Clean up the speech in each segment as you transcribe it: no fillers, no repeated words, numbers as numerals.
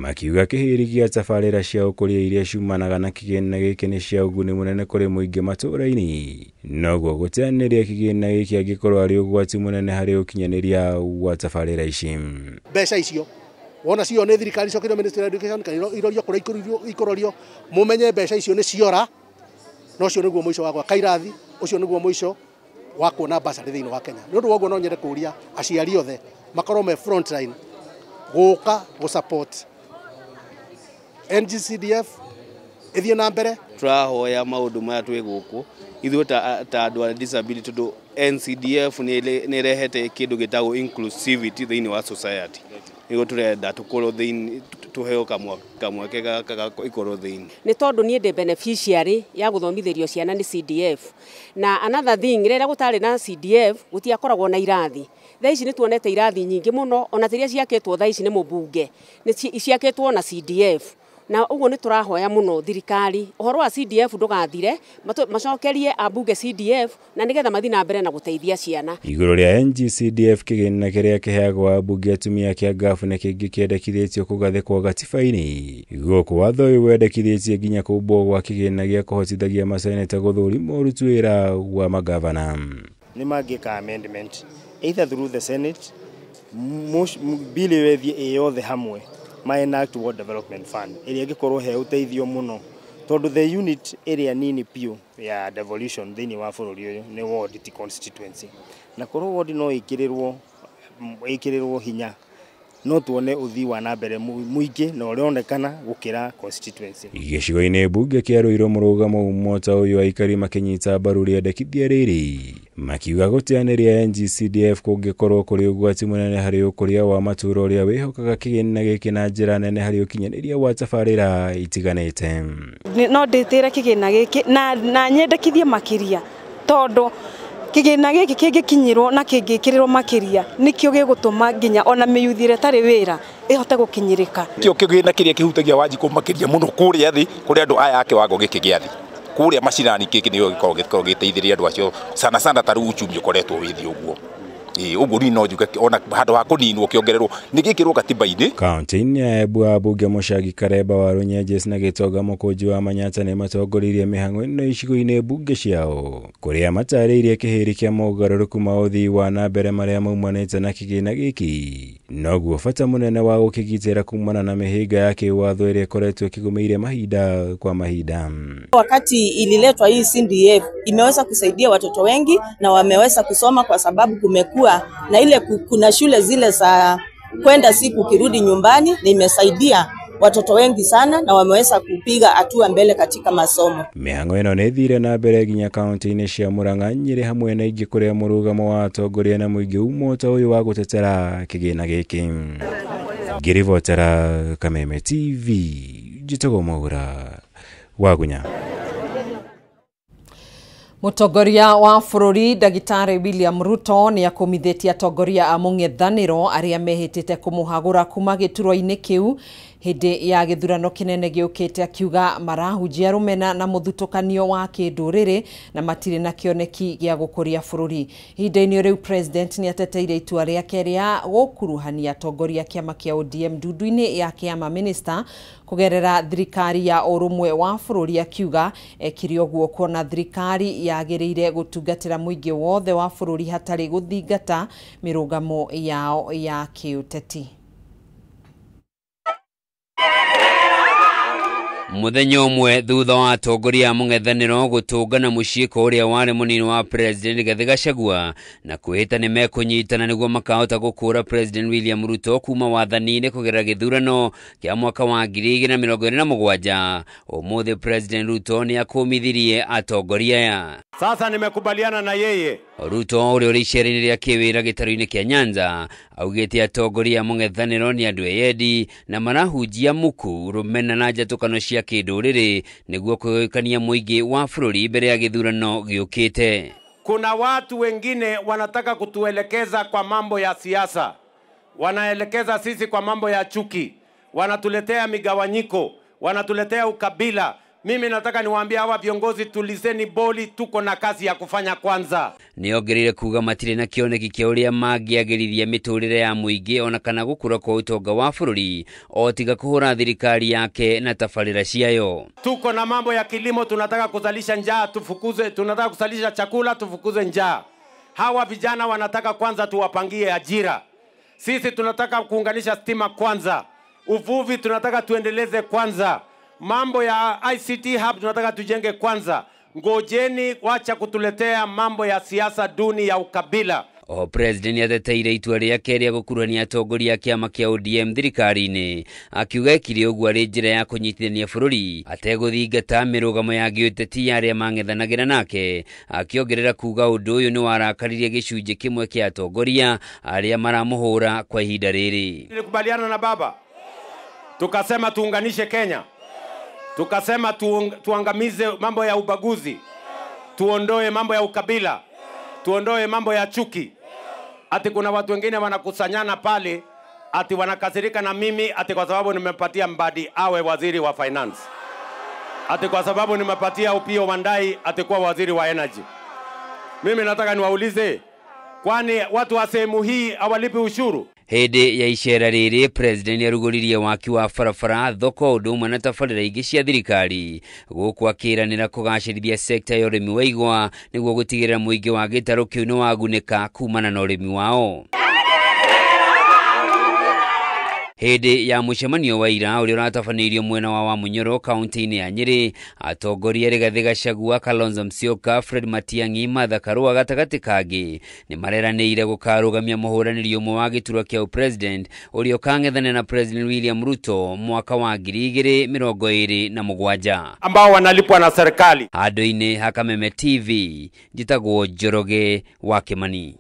Makiuga kĩhĩri gĩa tabarĩra cia ũkũria iria ciumanaga na kĩgĩna gĩkĩ nĩ cia ũguni mũnene kũrĩ mũingĩ matũũra-inĩ, noguo gũteanĩria kĩgĩna gĩkĩ angĩkorwo arĩ ũgwati mũnene harĩ ũkinyanĩria wa tabarĩra ici. Mbeca icio wona cio nĩ thirikari icokerio Ministry of Education kana irorio kũrĩa ikũrorio, mũmenye mbeca icio nĩ ciora, na ũcio nĩguo mũico wa gwaka irathi, ũcio nĩguo mũico wa kuona bursary thĩinĩ wa Kenya. Nĩ ũndũ wa ũguo no nyende kũũria aciari othe makorwo me front line gũka gũ support NGCDF ĩthiĩ na mbere. Tũrahoya maũndũ maya twĩ gũkũ ithuĩ ta andũ a disability, tondũ NCDF nĩ ĩrehete kĩndũ gĩtagwo inclusivity thĩinĩ wa society. Nĩguo tũrenda tũkorwo thĩinĩ, tũheo kamweke gaka ikorwo thĩinĩ. Nĩ tondũ niĩ ndĩ beneficiary ya gũthomithĩrio ciana nĩ CDF. Na another thing, rĩrĩa gũtarĩ na CDF gũtiakoragwo na irathi. Thaa ici nĩ tuonete irathi nyingĩ mũno, ona iria ciakĩtwo thaa ici nĩ mũmbunge nĩ ciakĩtwo na CDF. Na ũguo nĩ tũrahoya mũno thirikari ũhoro wa CDF ndũgathire, macokerie ambunge CDF na nĩgetha mathiĩ na mbere na gũteithia ciana. Igũrũ rĩa NGCDF kĩgĩna kĩrĩa kĩheagwo ambunge atumia kĩa ngabu nĩ kĩngĩ kĩendekithĩtio kũgathĩkwo gatiba-inĩ. Gũkũ watho ũyũ wendekithĩtie nginya kũmbwo gwa kĩgĩna gĩa kũhotithagia maseneta gũthũrima ũruti wĩra wa magavana. Nĩ mangĩka amendment either through the Senate, bill ĩyo ĩthiĩ ĩ yothe hamwe ma enact Ward Development Fund ĩrĩa ĩngĩkorwo he ũteithio mũno, tondũ the unit ĩrĩa nini piũ ya devolution thĩinĩ wa bũrũri ũyũ nĩ ward, ti constituency, na korwo ward no ĩkĩrĩrwo hinya no tuone ũthii wa na mbere mũingĩ na ũrĩonekana gũkĩra constituency. Gĩcigo-inĩ mbunge kĩa Ruiru mũrũgamo umota ũyũ aikari makĩnyita mbaru rĩendekithia rĩrĩ, makiuga gũteanĩria NGCDF kũngĩkorwo kũrĩ ũgwati mũnene harĩ ũkũria wa matũũra ũrĩa wĩhokaga kĩgĩna gĩkĩ na njĩra nene harĩ ũkinyanĩria wa tabarĩra itiganĩte. No ndĩtĩre kĩgĩna gĩkĩ na nyendekithie makĩria, tondũ kĩgĩna gĩkĩ kĩngĩkinyĩrwo na kĩngĩkĩrĩrwo makĩria nĩkĩo gĩgũtũma nginya ona mĩyuthi ĩrĩa ĩtarĩ wĩra ĩhote gũkinyĩrĩka. Kĩo kĩgĩna kĩrĩa kĩhutagia Wanjikũ makĩria mũno kũrĩa thĩ, kũrĩa andũ aya a kĩwango gĩkĩ gĩa thĩ, kũrĩa macinani, gĩkĩ nĩkĩo gĩkoragwo gĩteithĩrĩria andũ acio sana sana, ta rĩu uchumi ũkoretwo wĩ thĩ ũguo. Ũguo niĩ no njuge ona handũ ha kũninwo kĩongererwo nĩ gĩkĩrwo katiba-inĩ. Kaunti-inĩ ya Embu ambunge Mũcagi Karemba wa Runyenjes na Gĩtonga Mũkũnji wa Manyata nĩ matongoririe mĩhang'o ĩno icigo-inĩ mbunge ciao, kũrĩa matarĩirie kĩhĩri kĩa mogarũrũku ma ũthii wa na mbere marĩa maumanĩte na kĩgĩna gĩkĩ, noguo bata mũnene wa gũkĩgitĩra kumana na mĩhĩnga ya kĩwatho ĩrĩa ĩkoretwo ĩkĩgũmĩire mahinda kwa mahinda. Wakati ililetwa hii CDF imeweza kusaidia watoto wengi na wameweza kusoma, kwa sababu kumekuwa na ile kuna shule zile za kwenda siku kirudi nyumbani, na imesaidia watoto wengi sana na wameweza kupiga hatua mbele katika masomo. Mĩhang'o ĩno nĩ ĩthire na mbere nginya kaunti-inĩ cia Murang'a, Nyĩrĩ hamwe na ingĩ kũrĩa mũrũgamo wa atongoria na mũingĩ umota ũyũ wa gũtetera kĩgĩna gĩkĩ. Ngĩribotera Kameme TV, njĩtagwo Mwaura Wagunya. Mũtongoria wa bũrũri Ndagĩtarĩ William Ruto nĩ akũmithĩtie atongoria a mũng'ethanĩro arĩa mehĩtĩte kũmũhagũra kuma gĩturwa-inĩ kĩu hĩndĩ ya gĩthurano kĩnene gĩũkĩte, akiuga marahunjia rũmena na mũthutũkanio wa kĩndũrĩrĩ na matirĩ na kĩoneki gĩa gũkũria bũrũri. Ihinda-inĩ rĩu President nĩ ateteire itua rĩake rĩa gũkuruhania atongoria kĩama kĩa ODM ndundu-inĩ ya kĩama minister kũgerera thirikari ya ũrũmwe wa bũrũri, akiuga ekire ũguo kuona thirikari yagĩrĩire gũtungatĩra mũingĩ wothe wa bũrũri hatarĩ gũthingata mĩrũgamo yao ya kĩũteti. Mũthenya ũmwe thutha wa atongoria a mũng'ethanĩro gũtũngana mũciĩ kwa ũrĩa warĩ mũnini wa President Rigathĩ Gachagua na kwĩhĩta nĩ mekũnyitana nĩguo makahota gũkũra President William Ruto kuma wathani-inĩ kũgerera gĩthurano kĩa mwaka wa 2027. Ũmũthĩ President Ruto nĩ akũmithirie atongoria aya. Sasa nimekubaliana na yeye. Ruto ũrĩa ũrĩ icera-inĩ rĩa kĩwĩra gĩtarũ-inĩ kĩa Nyanza augĩte atongoria a mũng'ethanĩro nĩ andũ eyendi na marahunjia muku rũmena na njatũkano cia kĩndũrĩrĩ nĩguo kũgayũkania mũingĩ wa bũrũri mbere ya gĩthurano gĩũkĩte. Kuna watu wengine wanataka kutuelekeza kwa mambo ya siasa, wanaelekeza sisi kwa mambo ya chuki, wanatuletea migawanyiko, wanatuletea ukabila, Mimi nataka niwaambie hawa viongozi, tulizeni boli, tuko na kazi ya kufanya kwanza. Niongereire kuga matirĩ na kĩoneki kĩa ũrĩa mangĩagĩrithia mĩtũrĩre ya mũingĩ ona kana gũkũra kwa ũtonga wa bũrũri o tiga kũhũra thirikari yake na tabarĩra ciayo. Tuko na mambo ya kilimo, tunataka kuzalisha njaa tufukuze, tunataka kuzalisha chakula tufukuze njaa. Hawa vijana wanataka kwanza tuwapangie ajira. Sisi tunataka kuunganisha stima kwanza. Uvuvi tunataka tuendeleze kwanza. Mambo ya ICT hub tunataka tujenge kwanza. Ngojeni, wacha kutuletea mambo ya siasa duni ya ukabila. Oho president ateteire itua rĩake rĩa gũkuruhania atongoria a kĩama kĩa ODM thirikari-inĩ, akiuga ekire ũguo arĩ njĩra ya kũnyitithania bũrũri ategũthingata mĩrũgamo ya gĩũteti ya arĩa mang'ethanagĩra nake, akĩongerera kuga ũndũ ũyũ nĩ warakaririe gĩcunjĩ kĩmwe kĩa atongoria arĩa maramũhũra kwa ihinda rĩrĩ. Nilikubaliana na baba, tukasema tuunganishe Kenya, tukasema tuangamize mambo ya ubaguzi, tuondoe mambo ya ukabila, tuondoe mambo ya chuki. Ati kuna watu wengine wanakusanyana pale ati wanakasirika na mimi ati kwa sababu nimepatia Mbadi awe waziri wa finance, ati kwa sababu nimepatia Opiyo Wandayi ati kuwa waziri wa energy. Mimi nataka niwaulize, kwani watu wa sehemu hii hawalipi ushuru? Hĩndĩ ya icera rĩrĩ president nĩarugũririe waki wa barabara, thoko ũndũ ũmwe na tabarĩra ingĩ cia thirikari, gũkũ akĩranĩra kũgacĩrithia sekta ya ũrĩmi wa igwa nĩguo gũtigĩrĩra mũingĩ wa gĩtarũ kĩu nĩwagunĩka kumana na ũrĩmi wao. Hĩndĩ ya mũcemanio wa ira ũrĩa ũratabanĩirio mwena wa Wamunyoro kaunti-inĩ ya Nyĩrĩ, atongoria Rigathĩ Gachagua, Kalonzo Musyoka, Fred Matiang'i, Martha Karua gatagatĩ kangĩ nĩmareranĩire gũkarũgamia mũhũranĩri ũmwe wa gĩturwa kĩa ũpresident ũrĩa ũkang'ethanĩra na President William Ruto mwaka wa 2027 ambao wanalipwa na serikali. Handũ-inĩ ha Kameme TV, njĩtagwo Njoroge wa Kĩmani.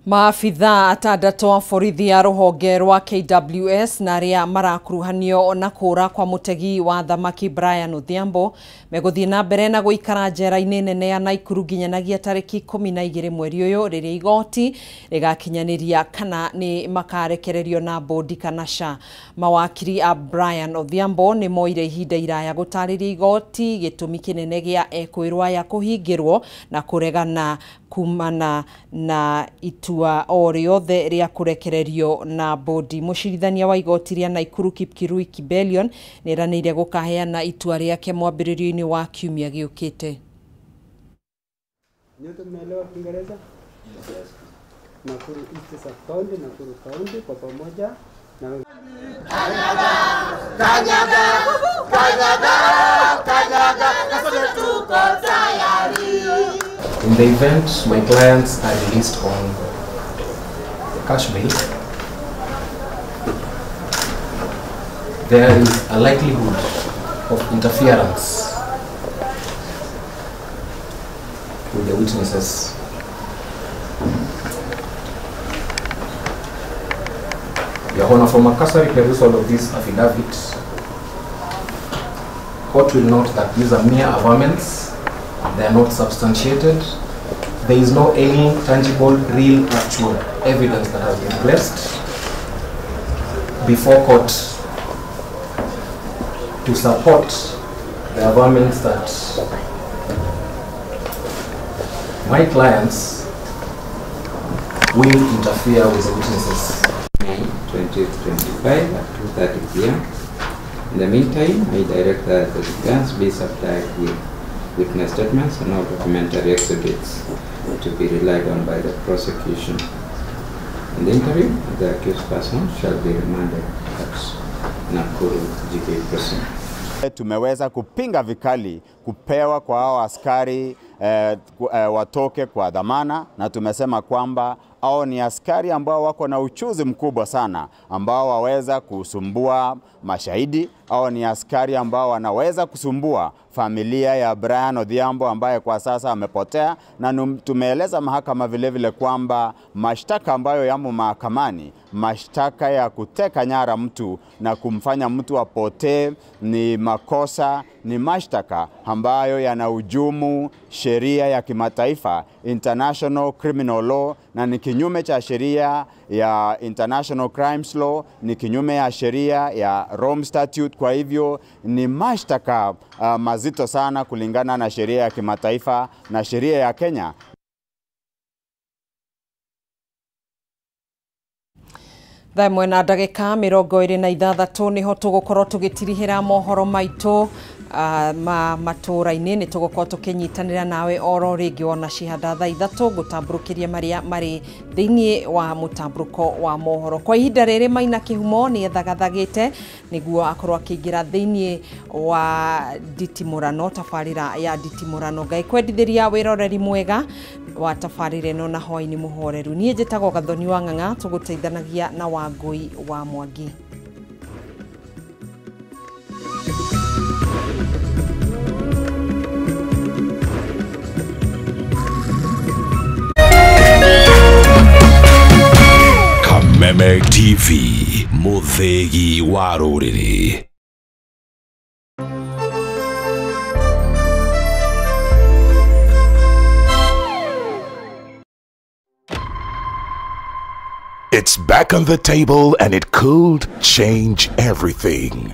Maabithaa atandatũ a borithi a rũhonge rwa KWS na arĩa marakuruhanio na kũũra kwa mũtegi wa thamaki Brian Odhiambo megũthiĩ na mbere na gũikara njera-inĩ nene ya Naikuru nginyanagia tarĩki 12 mweri ũyũ rĩrĩa igoti rĩgakinyanĩria kana nĩ makarekererio na bodi kana ca. Mawakiri a Brian Odhiambo nĩ moire ihinda iraya gũtarĩria igoti gĩtũmi kĩnene gĩa ekũĩrwo aya kũhingĩrwo na kũregana kumana na itua o rĩothe rĩa kũrekererio na bodi. Mũcirithania wa igoti rĩa Naikuru Kipkirui Kibelion nĩeranĩire gũkaheana itua rĩake mwambĩrĩrio-inĩ wa kiumia gĩũkĩte. Nyote mnaelewa Kiingereza? Yes. Nakuru East Sub County, Nakuru County kwa pamoja na Kanyaga, kanyaga, kanyaga, kanyaga, na sote tuko tayari. In the event my clients are released on cash bail, there is a likelihood of interference with the witnesses. Your Honor, from a cursory perusal of this affidavit, court will note that these are mere averments. They are not substantiated. There is no any tangible, real, actual evidence that has been placed before court to support the averments that my clients will interfere with the witnesses. May 2025 at 2:30 p.m. In the meantime, I direct that the defense be supplied with witness statements and all documentary exhibits to be relied on by the prosecution. In the interim, the accused person shall be remanded at Nakuru GK Prison. Tumeweza kupinga vikali kupewa kwa hao askari watoke kwa dhamana, na tumesema kwamba hao ni askari ambao wako na uchuzi mkubwa sana, ambao waweza kusumbua mashahidi. Hao ni askari ambao wanaweza kusumbua familia ya Brian Odhiambo ambaye kwa sasa amepotea, na tumeeleza mahakama vile vile kwamba mashtaka ambayo yamo mahakamani Mashtaka ya kuteka nyara mtu na kumfanya mtu apotee ni makosa, ni mashtaka ambayo yanahujumu sheria ya kimataifa, International Criminal Law, na ni kinyume cha sheria ya International Crimes Law, ni kinyume ya sheria ya Rome Statute. Kwa hivyo ni mashtaka mazito sana kulingana na sheria ya kimataifa na sheria ya Kenya. Thaa ĩmwe na ndagĩka 26 nĩho tũgũkorwo tũgĩtirihĩra mohoro maitũ ma matũra-inĩ. Nĩ tũgũkorwo tũkĩnyitanĩra nawe oro rĩngĩ wona cihanda thaa 3 gũtambũrũkĩria marĩa marĩ thĩinĩ wa mũtambũrũko wa mohoro. Kwa ihinda rĩrĩ Maina Kĩhumo nĩ ethagathagĩte nĩguo akorwo akĩingĩra thĩinĩ wa nditimũrano, tabarĩra ya nditimũrano. Ngai kwendithĩria wĩroreri mwega wa tabarĩra ĩno na hwaĩ-inĩ mũhoreru. Niĩ njĩtagwo Gathoni wa Ng'ang'a, tũgũteithanagia na Wangũi wa Mwangi. Kameme TV, mũthĩgi wa rũrĩrĩ. It's back on the table and it could change everything.